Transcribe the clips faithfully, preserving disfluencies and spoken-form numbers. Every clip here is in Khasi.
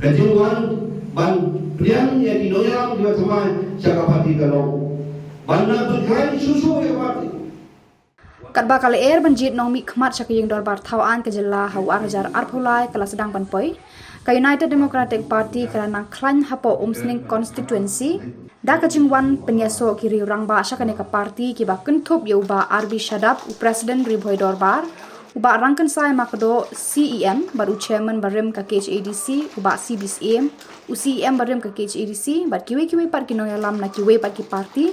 Ka jingwan ban pdiang ïa ki nongïalam kiba thymmai sha ka party ka long ban nang pynkhlaiñ shuh shuh ïa ka party. Katba ka lyer ban jied nongmihkhmat sha ka ïing dorbar thaw aiñ ka jylla ha u ar hajar arphew lai ka la sdang ban poi, ka United Democratic Party ka la nang khlaiñ hapoh Umsning constituency da ka jingwan pynïasoh ki riew rangbah sha kane ka party kiba kynthup ïa u Bah R B Shadap, u President Ri Bhoi Dorbar, u Bah Rangkynsai Makdoh, C E M bad u Chairman barim ka K H A D C, u Bah C B Syiem, u C E M barim ka K H A D C bad kiwei kiwei pat ki nongïalam na kiwei pat ki party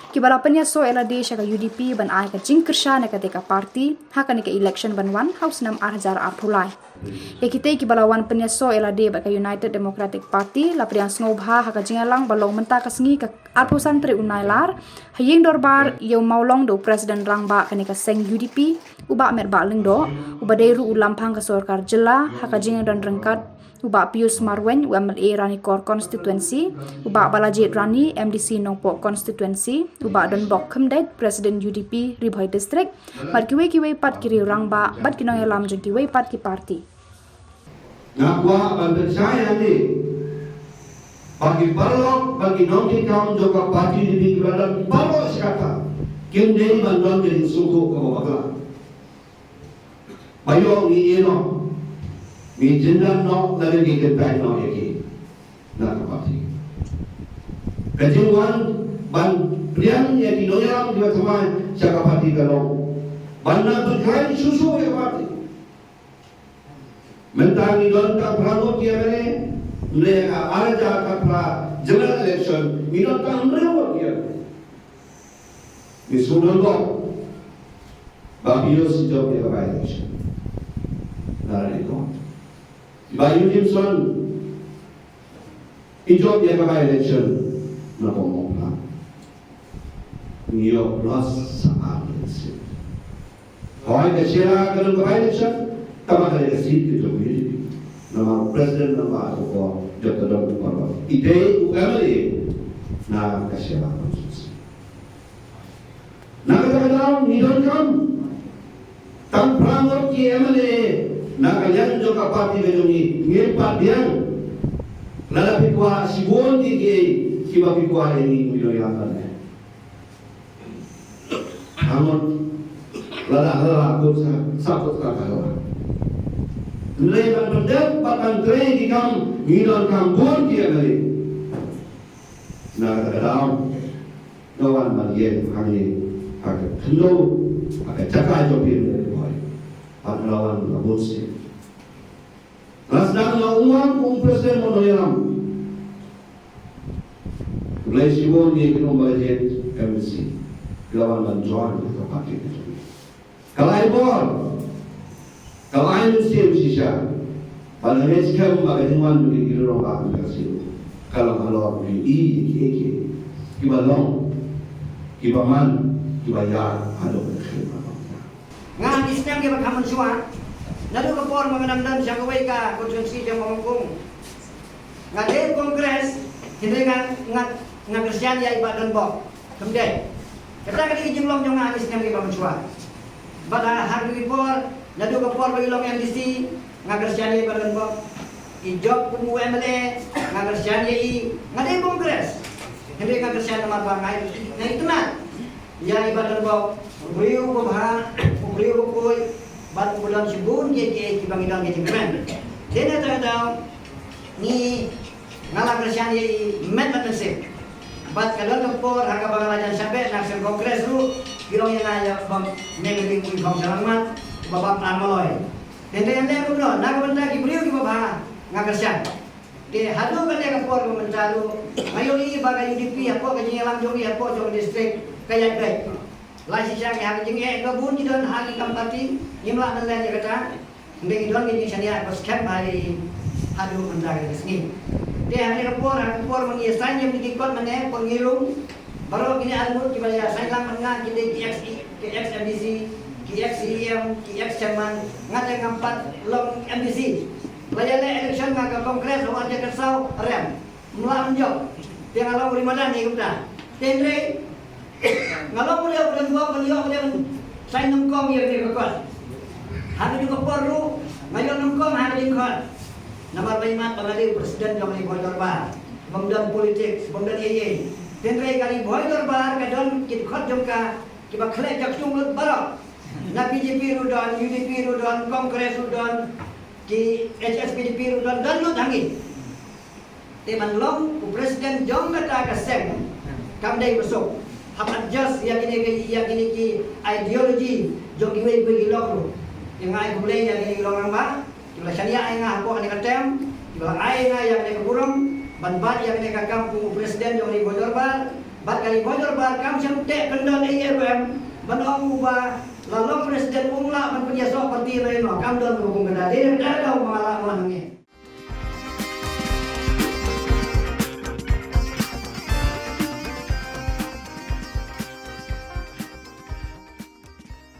kiba la pynïasoh ïa lade sha ka U D P ban ai ka jingkyrshan ïa kata ka party ha kane ka election ban wan ha u snem ar hajar arphew lai. Ïa kitei kiba la wan pynïasoh ïa lade bad ka United Democratic Party la pdiang sngewbha ha ka jingïalang ba long mynta ka sngi ka arphew san tarik u Nailar ha ïing dorbar Ïew Mawlong da u President Rangbah kane ka seng U D P, u Bah Metbah Lyngdoh, uba dei ruh u lamphang ka sorkar jylla ha ka jingdon ryngkat u Bah Pius Marwein, u M L A Ranikor constituency, u Bah Balajied Rani, M D C Nongpoh constituency, u Bah Donbok Khymdeit, President U D P Ri Bhoi District, bad kiwei kiwei pat ki riew rangbah bad ki nongïalam jong kiwei pat ki party. Nga kwah ban pynshai hangne ba ki paralok bad ki nongkitkam jong ka party U D P kiba la don baroh shi katta kim dei ban don ka jingsngewthuh kaba bakla. Ba ïoh ngi ïeh noh, ngi jyndan noh lane ngi kyntait noh ïa ki na ka party. Ka jingwan ban pdiang ïa ki nongïalam kiba thymmai sha ka party ka long ban nang pynkhlaiñ shuh shuh ïa ka party. Mynta ngi don tang phra ngut ki M L A, ne ka ar hajar khatphra general election ngi don tang hynriew ngut ki M L A. Ngi shu don bok ba Pius i jop ïa ka by election na Ranikor. Ba Eugene Swan i jop ïa ka by election na Mawphlang. Ngi ïoh plus sa ar seat. Hooid, ka Shella ka long ka by election, tangba ka dei ka seat ka jong U D P. Namar u president, namar u ko jop ka dong u paralok. I dei u M L A na ka Shella constituency. Na kata ka daw ngi donkam tang phra ngut ki M L A na ka liang jong ka party ka jong ngi, ngim pat biang. Lada phi kwah shibun ki, ki, kiba phi kwah ïa ngi, ngi donkam. Hangne lada hala kut sa, sa kut sa ka hala. Hynrei ban pyndep bad ban trei ki kam ngi donkam bun ki M L A. Na kata ka daw nga wan ban ïeng hangne ha ka khyndew, ha ka jaka jong phi, Ri Bhoi. Bad nga la wan la bun sien. Nga sdang nga ong kum u president ba nongïalam. Khublei shibun ïa ki nong Balajied M D C. Ki la wan ban join ka party ka jong ngi. Ka la ai bor, ka la ai mynsiem shisha. Ba la ngeit skhem ba ka jingwan jong ki riew rangbah ka shisha ka long halor ki, ki, ki, kiba long, kiba man, kiba ïar haduh ka khyllipmat. Nga ha ki snem kiba kham mynshuwa, naduh ka por ba nga dang don sha kawei ka constituency jong Mawkynrew, nga dei Congress, hynrei nga, nga, nga kyrshan ïa i Bah Donbok Khymdeit. Kata ka dei ka jinglong jong nga ha ki snem kiba mynshuwa. Bad ha, ha ki por, naduh ka por ba i long M D C, nga kyrshan ïa i Bah Donbok. I jop kum u M L A, nga kyrshan ïa i, nga dei Congress. Hynrei nga kyrshan namar ba nga, nga itynnad ïa i Bah Donbok, u briew uba bha, u briew uba khuid, bad uba don shibun kiei kiei kiba ngi don ki jingkmen. Te na kata ka daw ngi, nga la kyrshan ïa i met bad mynsiem. Bad ka don ka por ha kaba nga la jan shah beh na ka seng Congress ruh, ki ong ïa nga ïa bym mih ïa u Uniform Shyllangmat uba bam ar maloi. Hynrei hynrei ruh na ka bynta ki briew kiba bha nga kyrshan. Te haduh kane ka por ba mynta ruh nga ïohi ba ka U D P hapoh ka jingïalam jong ngi hapoh jong ka district ka ïaid beit. La shisha ki ha ka jingeh ba bun ki don ha ki kam party, ngim lah ban leh ïa kata. Hynrei ngi don ka jingshaniah ba skhem bha ïa i haduh mynta ka sngi. Te ha kane ka por, ha ka por ba ngi ïa sign ïa ki kot mane, por ngi rung, baroh kine ar ngut kiba ïa sign lang bad nga ki dei ki ex, ki ex M D C, ki ex C E M, ki ex chairman, nga te ngam pat long M D C. La ïaleh election nga ka Congress ha u ar hajar khatsaw, rem. Ym lah ban jop. Te nga long u ri madan ïa kumta. Te hynrei nga long u leh u leh u leh ban ïoh u leh ban sign nyngkong ïa kane ka kot. Ha kajuh ka por ruh nga ïoh nyngkong ha ka jingkhot. Namar ba imat ba nga dei u president jong ka Ri Bhoi Dorbar, bym don politics, bym don ei ei. Hynrei ka Ri Bhoi Dorbar ka don ki dkhot jong ka kiba khleh jakjung lut baroh. Na B J P ruh don, U D P ruh don, Congress ruh don, ki H S P D P ruh don, don lut hangne. Te ban long u president jong kata ka seng kam dei ba suk. Hap adjust ïa kine ki, ïa kine ki ideology jong kiwei kiwei ki lok ruh. Te nga ai khublei ïa kine ki lok rangbah kiba la shaniah ïa nga hapoh kane ka term, kiba la ai ïa nga ïa kane ka burom ban bat ïa kane ka kam kum u president jong ka Ri Bhoi Dorbar. Bad ka Ri Bhoi Dorbar kam shym teh kyndon ei ei ruh em, ban ong u ba la long president um lah ban pynïasoh party lano, kam don ruh kum kata. Dei na kata ka daw ba nga lah ban ong hangne.